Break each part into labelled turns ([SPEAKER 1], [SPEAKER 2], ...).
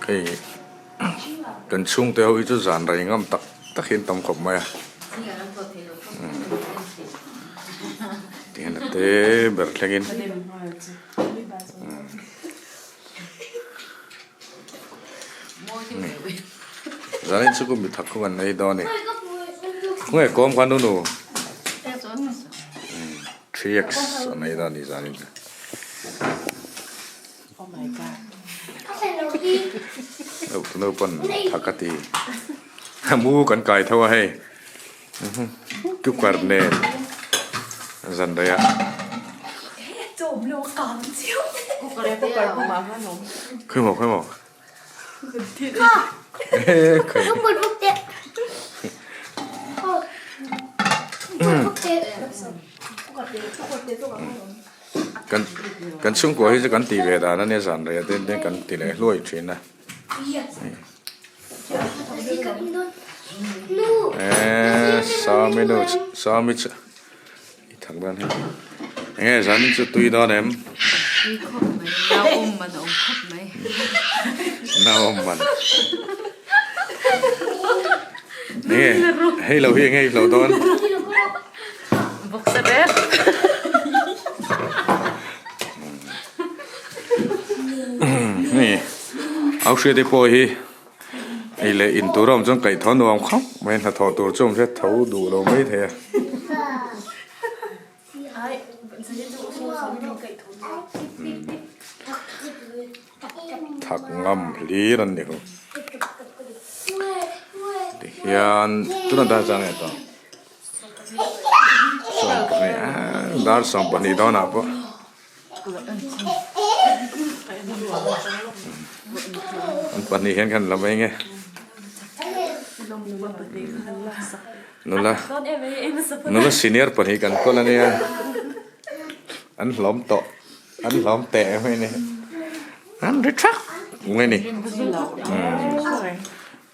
[SPEAKER 1] Hei kan chhungte ho hi chu zan rei ngam tak tak hi an tam khawp mai a tihian a te ber thlengin zanin chu kum mithak kawng an ei dawn a ni khawnge kawm kha nu nu 3x an ei dawn a ni zanin chu. Naupan thak a ti mu kan kai tho a hei cooker nen zan rei a khawimaw khawimaw Kan kan chhungkua hi chu kan tih ve dan a nia zan rei a ten ten kan ti leh hluai thin a. Eee Sami nu Sami chu i thak dan hi enge zanin chu tui dawn em?
[SPEAKER 2] Tui khawp mai nau awm man a awm khawp mai.
[SPEAKER 1] Nau awm man. Enge hei lo hi enge i hloh dawn?
[SPEAKER 2] Boxer rel.
[SPEAKER 1] Hei au hria te pawh hi ei leh in tur a awm chuan kaih tho nuam khawp mai hnathawh tur chu awm se tho duh lo mai thei a. Thak ngam hlir an ni ho. Tihian tunah dar chang nge tawh. Sawmpahnih ah dar sawmpahnih dawnah pawh an pahnih hian khan la mai nge nula nula senior pahnih kan kawl ania an hlawm tawh an hlawm teh mai a ni an ri thak mai a ni.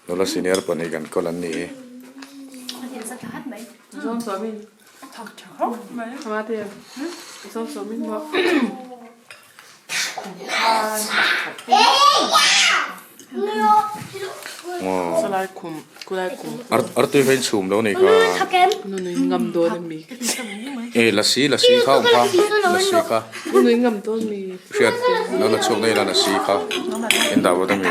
[SPEAKER 1] Nula senior pahnih kan kawl an ni hi. Artui kha in chhum lo nih kha. E lasi lasi kha awm kha lasi kha. Hriat lo la chhuak daih la lasi kha in dah vut ami.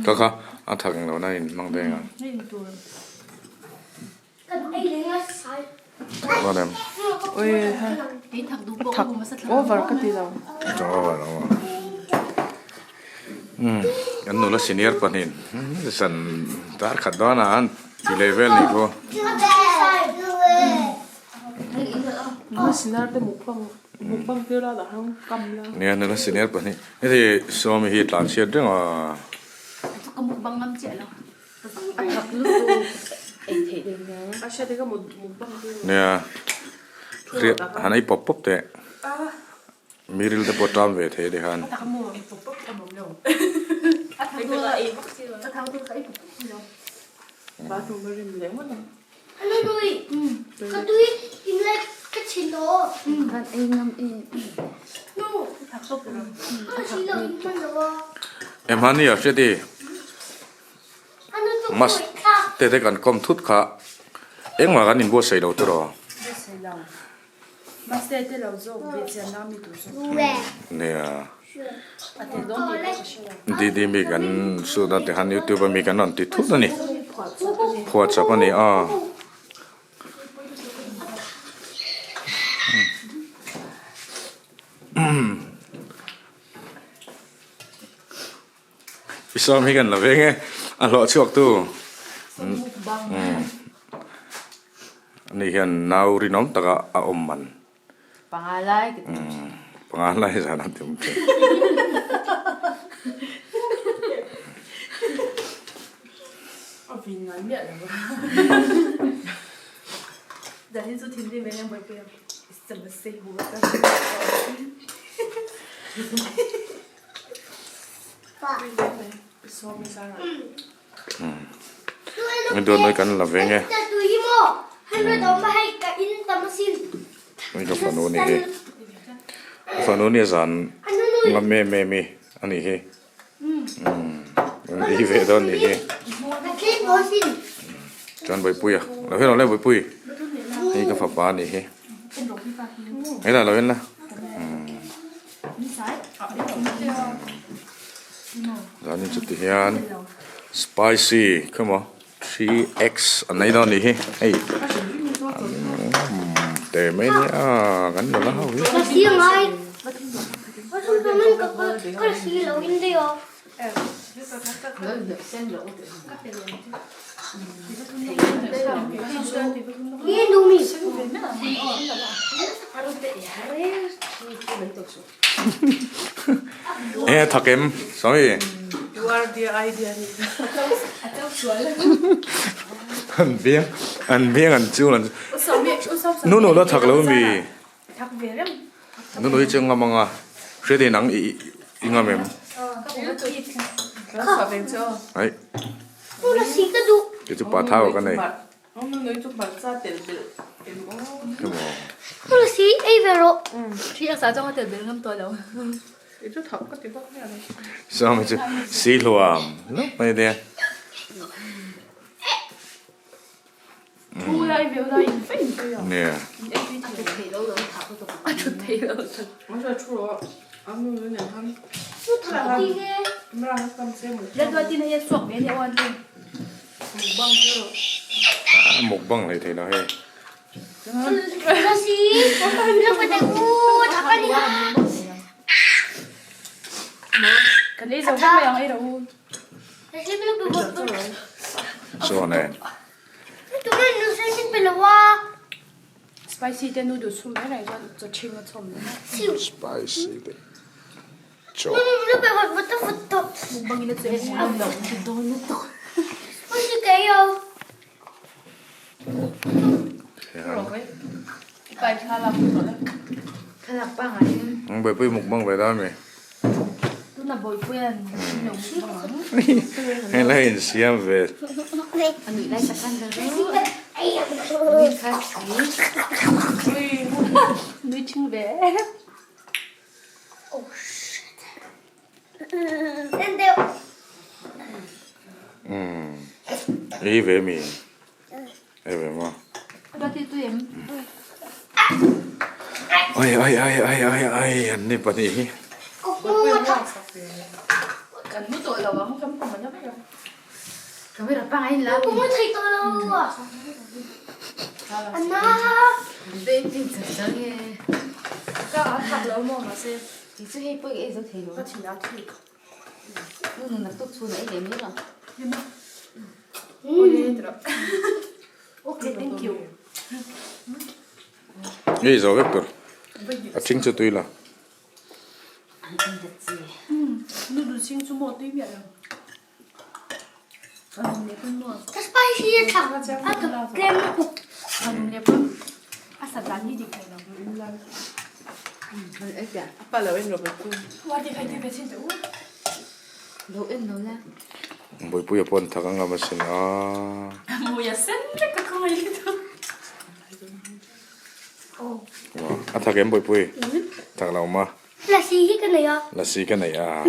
[SPEAKER 1] Kha kha a thak eng lo na in hmang daih ang. Kan nula senior pahnih zan dar khat dawn a an ti leh vel nih khu. Nia nula senior pahnih heti sawmi hi tlan chhiat reng a. Nia riat han ei pawp pawp teh mi ril te pawh ṭam ve thei te khan. Emhani a hriat i. Mas te te kan kawm thut kha engmah kan inbuatsaih lo tur aw. Nia Didi mi kan shoot a tikhan youtube a mi kan rawn ti thut a ni phuahchawp a ni a. I sawm hi kan la veng e, a hlawh chhuak tu ani hian nau rinawm taka a awm man.
[SPEAKER 2] Panga lai ka ti.
[SPEAKER 1] Panga lai zan a ti awm thin.
[SPEAKER 3] A vin ngai miah lo.
[SPEAKER 4] Zanin chu thinrim eng eng buaipui ang.
[SPEAKER 1] Duat noi kan la veng e. Hei ka fanu a nih hi. Ka fanu nia zan ngam em em hi a nih hi. Umm an ei ve dawn a nih hi. Chuan Bawipuia lo hian lo le Bawipui. Hei ka fapa a nih hi. Hei lah lo en la. Zanin chu ti hian spicy kha maw 3x an nei dawn a nih hi hei teh mai nia kan nula ho hi. Eng thak em sorry an biang an biang an chu an nu nu la thak lo mi nu nu hi chu ngam anga hriat in ang i i ngam em ai kei chu pa thau ka nei. Sawm chu si hluam hlauh mai nia. Nia. Mukbang hlei thei lo hei. Chuan e. Spicy te chaw. Buaipui mukbang ve dawn mi. Hei la insiam ve. Umm ei ve mi ei ve maw ai ai ai ai ai ai an ni pahnih hi Ei zo vek tur a thing chu tui la. Buipuia pawh an thak ang ngam asin a. A thak em Buipui? Thak lo ma.
[SPEAKER 5] Lasi hi ka nei a.
[SPEAKER 1] Lasi ka nei a.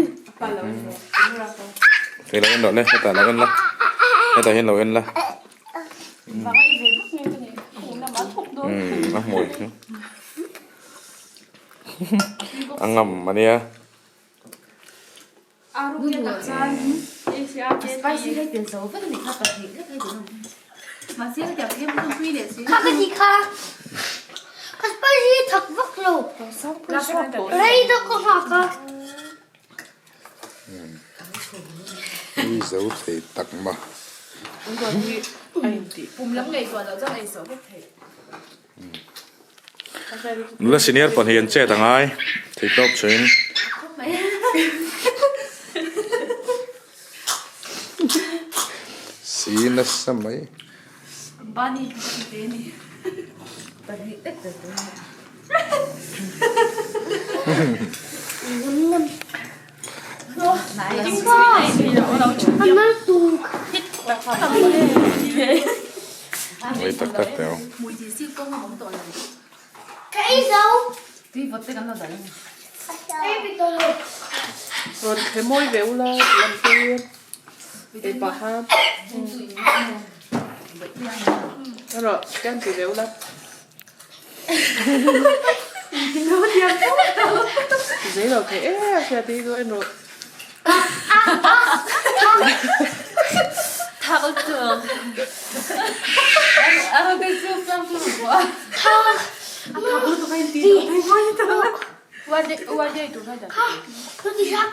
[SPEAKER 1] Hei lo en rawh le, hetah lo en la. Hetah hian lo en la. A hmui. A ngam a nia.
[SPEAKER 5] Kha ka ti kha. Ka spicy thak vak lo. Rei deuh ka nghak a.
[SPEAKER 1] I zo thei tak ma. Nula senior pahnih an chet angai thei tawp chuin. Si nasa mai. Ei tak tak teh ang.
[SPEAKER 3] Rawn thle mawi ve ula lam te ei paha erawh kan ti ve ula. Zei lo thei em a hria tih hi chu en rawh.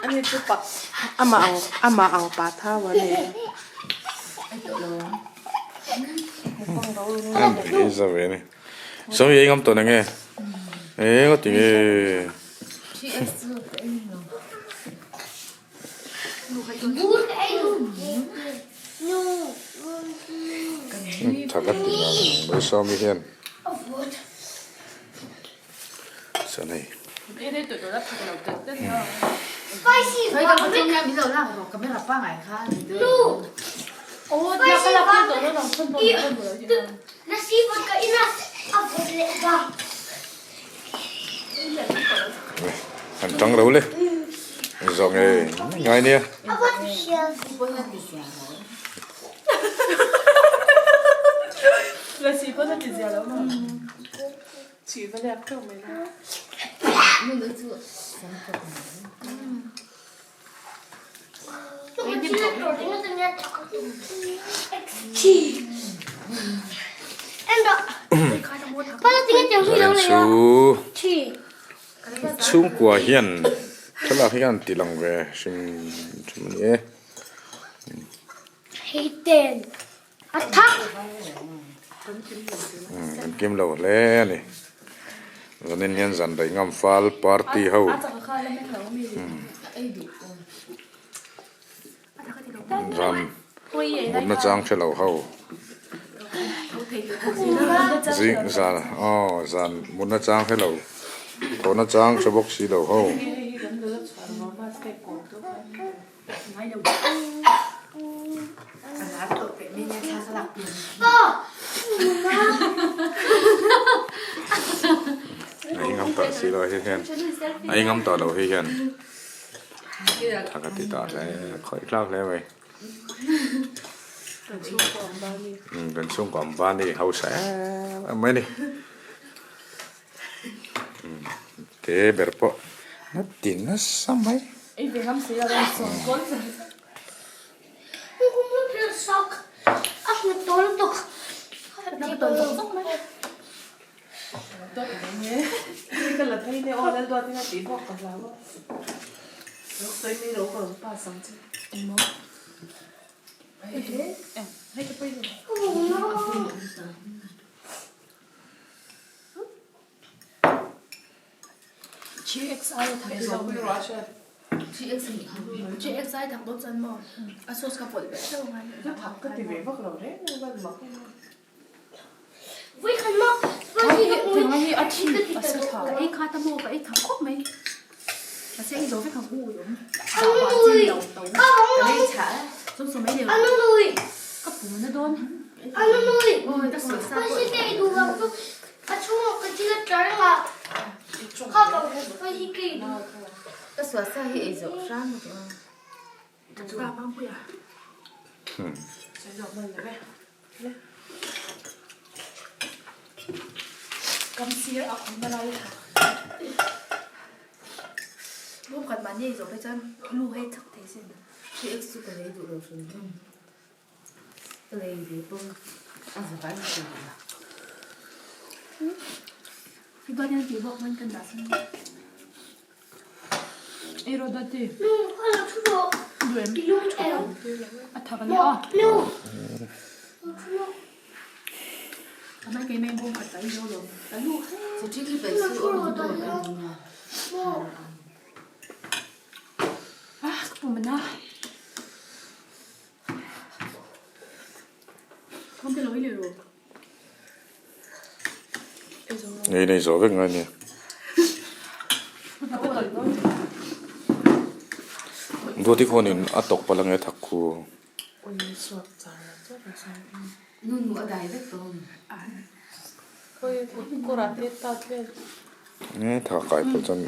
[SPEAKER 3] Ani chu pa amah ang amah ang pa thau a ni.
[SPEAKER 1] Sawi ei ngam tawh na nge eng a ti nge. Tha ka ti ngang mai sawmi hian chuan hei. An tang lo le zawh nge ngai nia. Chu chhungkua hian thlalak hi an ti lang ve hrim hrim a ni e. Kan kim lo hle a ni. Zanin hian zan daih ngam fal party ho zan mutna chang hre lo ho zing zan aw zan mutna chang hre lo thawhna chang hre bawk si lo ho. A ingam tawh si lo hi hian a ingam tawh lo hi hian tha ka ti tawh hle khawih tlak hle mai kan chhungkaw Ambani hausa em em mai a ni te ber pawh a ti nasa mai. Ei nei zawh vek ngai nia. Duati khuanin a tawk palh ange thak khu. Tha kai pawh chuan.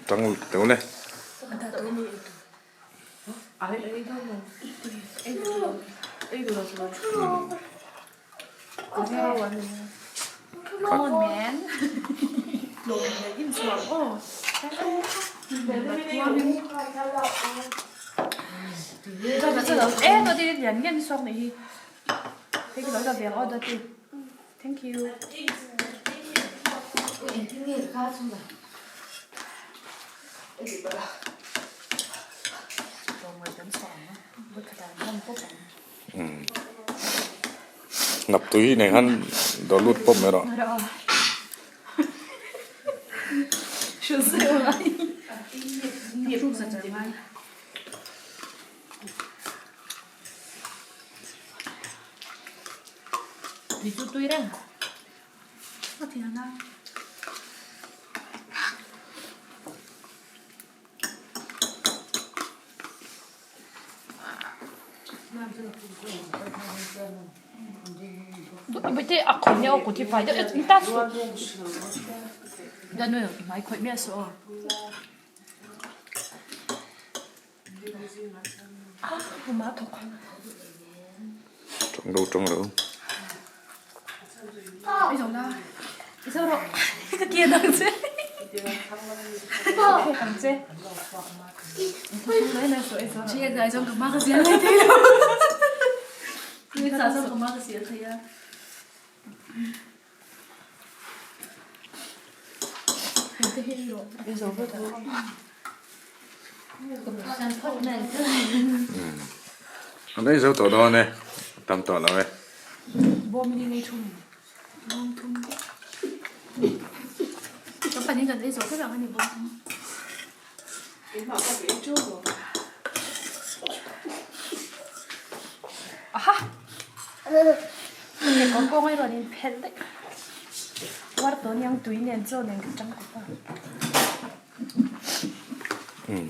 [SPEAKER 1] Tang teuh le. Ngap tui nei khan dawr lut pawp mai rawh. Tawng lo tawng lo. An ei zo tawh dawn e, tam tawh lo e.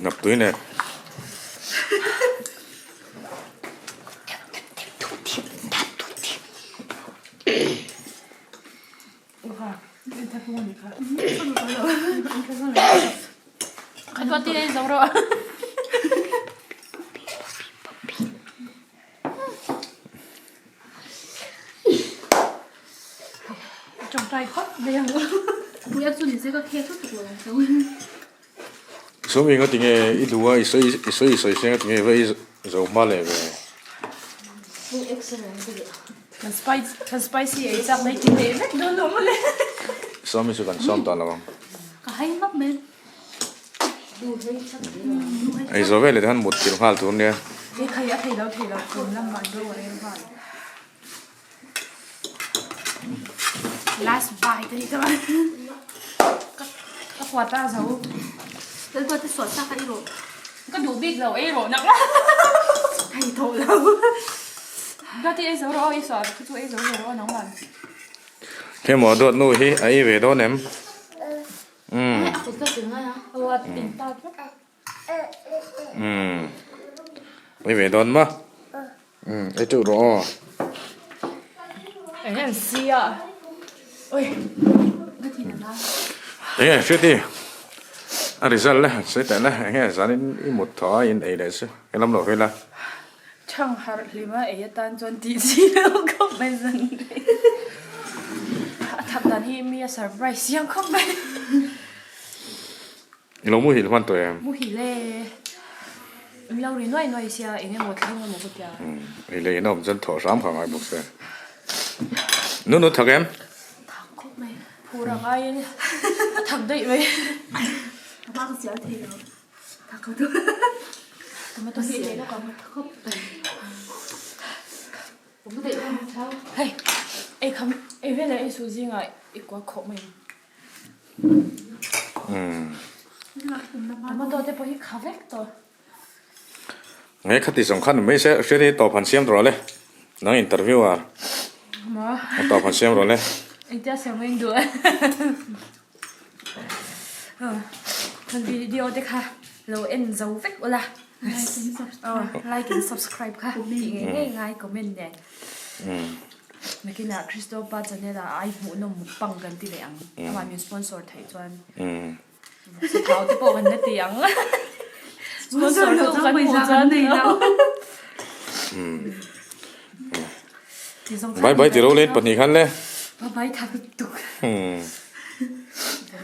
[SPEAKER 1] Hnap tui nen. Sawmi nga tinge i duh a i sawi i sawi i sawi sia nga tinge va i zo hma leh ve. Sawmi chu kan sawm tah lo ang. Ei zo veleh te khan mut thil nghal tur nia. Hemaw dawt nu hi a ei ve dawn em? Umm. Umm. Ei ve dawn ma? Umm ei teuh rawh aw. Enge hriati a result le sawi teh le enge zanin i mut thaw a in ei leh chu helam lo vel a.
[SPEAKER 4] Chhang harh hlim a ei atan chuan tih chi lo khawp mai zan rei. A thak dan hi mi a surprise chiang khawp mai.
[SPEAKER 1] I lo muhil hman tawh em?
[SPEAKER 4] Muhil e. Min lo ri nuai nuai sia eng emaw thleng emaw ka tia.
[SPEAKER 1] Ei leh in a awm chuan thawh hram kha ngai bawk se. Nu nu thak em?
[SPEAKER 4] Thak khawp mai. Phur ang aiin a thak daih mai. A bak chiah thei lo.
[SPEAKER 1] Nge khati zawng khan mai se hriat hi tawp han siam rawh le. Nang interviewer.
[SPEAKER 4] Ma.
[SPEAKER 1] A tawp han siam rawh le.
[SPEAKER 4] Engtia siam ka induh e. Kan video te kha lo en zo vek ula. Like and subscribe kha tih ngei ngei ngai comment nen. Nakinah Christo pa channel ah ai hmuhnawm mukbang kan ti leh ang. Amah min sponsor theih chuan. Thau te pawh kan la ti ang. Sponsor tu kan hmuh chuan.
[SPEAKER 1] Bye bye ti ro len pahnih khan le.
[SPEAKER 4] Bye bye tha tuk.